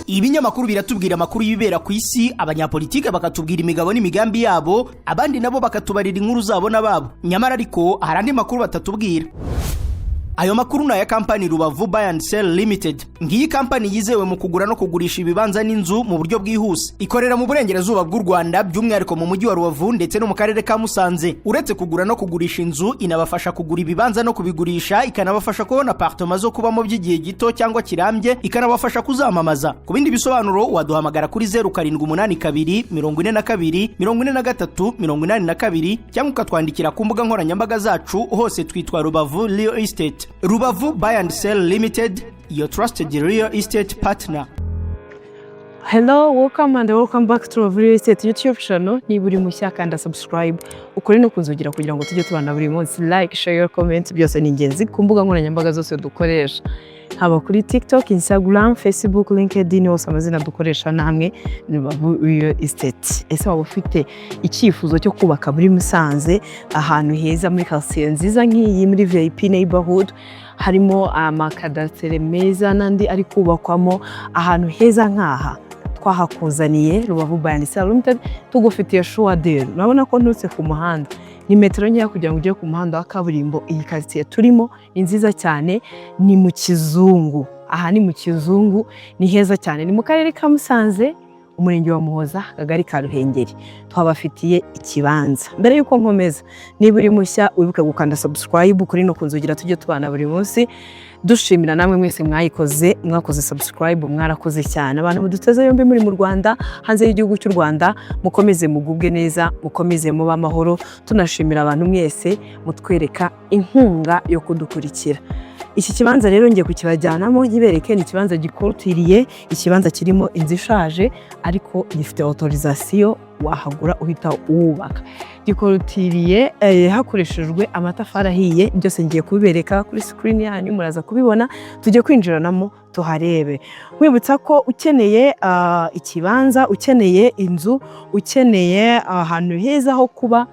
Ibinyamakuru biratubwira amakuru y'ibibera ku isi, abanyapolitike bakatubwira imigabo n'imigambi yabo, abandi nabo bakatubarira inkuru zabo n'ababo. Nyamara ariko hari andi makuru batatubwira. Ayo makuru ni aya kampani Rubavu Buy and Sell Limited. Ngiyi kampani yizewe mu kugura no kugurisha ibibanza n'inzu mu buryo bwihuse. Ikorera mu burengerazuba bw'u Rwanda, by'umwihariko mu mujyi wa Rubavu ndetse no mu karere ka Musanze. Uretse kugura no kugurisha inzu, inabafasha kugura ibibanza no kubigurisha, ikanabafasha kubona apartema zo kubamo by'igihe gito cyangwa kirambye, ikanabafasha kuzamamaza. Ku bindi bisobanuro waduhamagara kuri 0782 42 43 82, cyangwa ukatwandikira ku mbuga nkoranyambaga zacu. Hose twitwa Rubavu Real Estate. Rubavu Buy and Sell Limited, your trusted real estate partner. Hello, welcome and welcome back to Rubavu Real Estate YouTube channel. Niba uri mushya, kanda subscribe, ukore no kunzogera kugira ngo tujye tubana buri munsi. Like, share, comment, byose ni ingenzi ku mbuga nkoranyambaga zose dukoresha. Haba kuri TikTok, Instagram, Facebook, LinkedIn, hose amazina dukoresha namwe ni Rubavu Real Estate. Ese waba ufite icyifuzo cyo kubaka muri Musanze, ahantu heza, muri quartier nziza nk'iyi, muri VIP neighborhood, harimo amakadasitere meza n'andi ari kubakwamo? Ahantu heza nk'aha twahakuzaniye. Rubavu Buy and Sell Limited tugufitiye sure deal. Urabona ko nturutse ku muhanda, ni metero nkeya kugira ngo ugere ku muhanda wa kaburimbo. Iyi karitsiye turimo ni nziza cyane, ni mu Kizungu. Aha ni mu Kizungu, ni heza cyane, ni mu karere ka Musanze, umurenge wa Muhoza, akagari ka Ruhengeri. Twabafitiye ikibanza. Mbere y'uko nkomeza, niba uri mushya, wibuke gukanda subscribe kuri no kunzogera, tujye tubana buri munsi. Dushimira namwe mwese mwayikoze, mwakoze subscribe, mwarakoze cyane. Abantu muduteze yombi muri mu Rwanda, hanze y'igihugu cy'u Rwanda, mukomeze mugubwe neza, mukomeze mube amahoro. Tunashimira abantu mwese mutwereka inkunga yo kudukurikira. Iki kibanza rero ngiye kukibajyanamo nkibereke. Ni ikibanza gikorotiriye, ikibanza kirimo inzu ishaje ariko gifite autorisation, wahagura uhita wubaka. Gikorotiriye hakoreshejwe amatafari ahiye. Byose ngiye kubibereka kuri screen yanyu, muraza kubibona. Tujye kwinjiranamo tuharebe. Nkwibutsa ko ukeneye ikibanza, ukeneye inzu, ukeneye ahantu heza ho kuba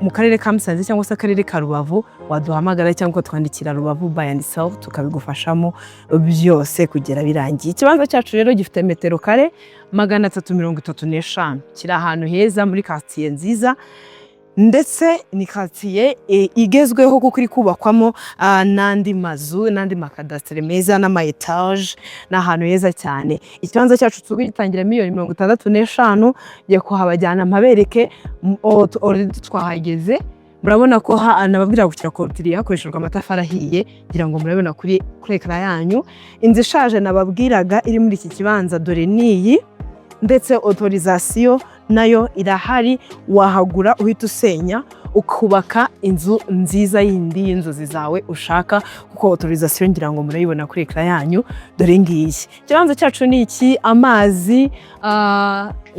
mu karere ka Musanze cyangwa se akarere ka Rubavu, waduhamagara cyangwa ukatwandikira Rubavu Buy and Sell, tukabigufashamo byose kugera birangiye. Ikibanza cyacu rero gifite metero kare 335. Kiri ahantu heza muri karitsiye nziza, ndetse ni karitsiye igezweho kuko iri kubakwamo n'andi mazu n'andi makadasitere meza n'ama etaje. Ni ahantu heza cyane. Ikibanza cyacu tugitangira miliyoni 65. Ngiye kuhabajyana mpabereke. Already twahageze, murabona ko nababwira ngo kirakorotiriye hakoreshejwe amatafari ahiye. Ngira ngo murabibona kuri écran yanyu. Inzu ishaje nababwiraga iri muri iki kibanza dore niyi, ndetse autorisation nayo irahari. Wahagura uhita usenya, ukubaka inzu nziza yindi y'inzozi zawe ushaka, kuko autorisation ngira ngo murayibona kuri écran yanyu, dore ngiyi. Ikibanza cyacu ni iki. Amazi,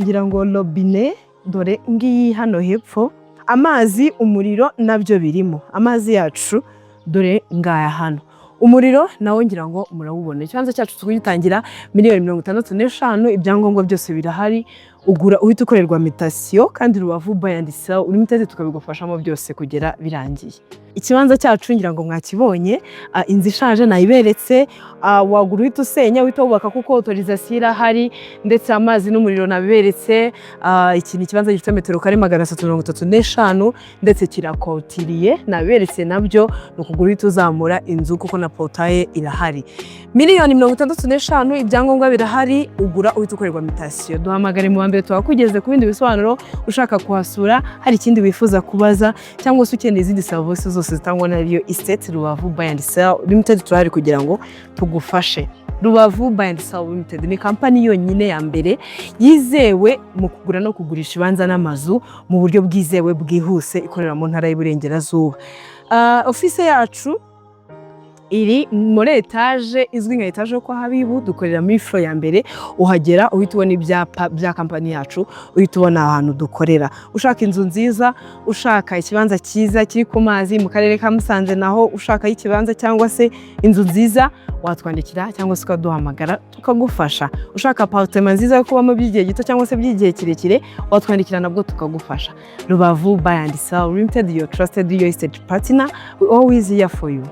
ngira ngo robine dore ngiyi hano hepfo. Amazi, umuriro nabyo birimo. Amazi yacu dore ngaya hano, umuriro nawo ngira ngo murawubona. Ikibanza cyacu tugitangira miliyoni 65, ibyangombwa byose birahari. Ugura uhita ukorerwa mutation, kandi Rubavu Buy and Sell Limited tukabigufashamo byose kugera birangiye. Ikibanza cyacu ngira ngo mwakibonye, inzu ishaje nayiberetse, wagura uhita usenya, uhita wubaka kuko autorisation irahari, ndetse amazi n'umuriro nabiberetse. Iki ni ikibanza gifite metero kare 335, ndetse kirakorotiriye, nabiberetse nabyo. Ni ukugura uhita uzamura inzu kuko na portail irahari. Miliyoni 65, ibyangombwa birahari, ugura uhita ukorerwa mutation. Duhamagare mu wa mbere tuhakugeze ku bindi bisobanuro, ushaka kuhasura, hari ikindi wifuza kubaza, cyangwa se ukeneye izindi serivisi zose zitangwa na Real Estate. Rubavu Buy and Sell Limited turahari kugira ngo tugufashe. Rubavu Buy and Sell Limited ni kampani yonyine ya mbere yizewe mu kugura no kugurisha ibibanza n'amazu mu buryo bwizewe, bwihuse, ikorera mu ntara y'Iburengerazuba. Office yacu iri muri etaje izwi nka etaje yo kwa Habibu. Dukorera muri floor ya mbere. Uhagera uhita ubona ibyapa bya kampani yacu, uhita ubona ahantu dukorera. Ushaka inzu nziza, ushaka ikibanza cyiza kiri ku mazi mu karere ka Musanze, naho ushakaho ikibanza cyangwa se inzu nziza, watwandikira cyangwa se ukaduhamagara tukagufasha. Ushaka apartment nziza yo kubamo by'igihe gito cyangwa se by'igihe kirekire, watwandikira nabwo tukagufasha. Rubavu Buy and Sell Limited, your trusted real estate partner, we always here for you.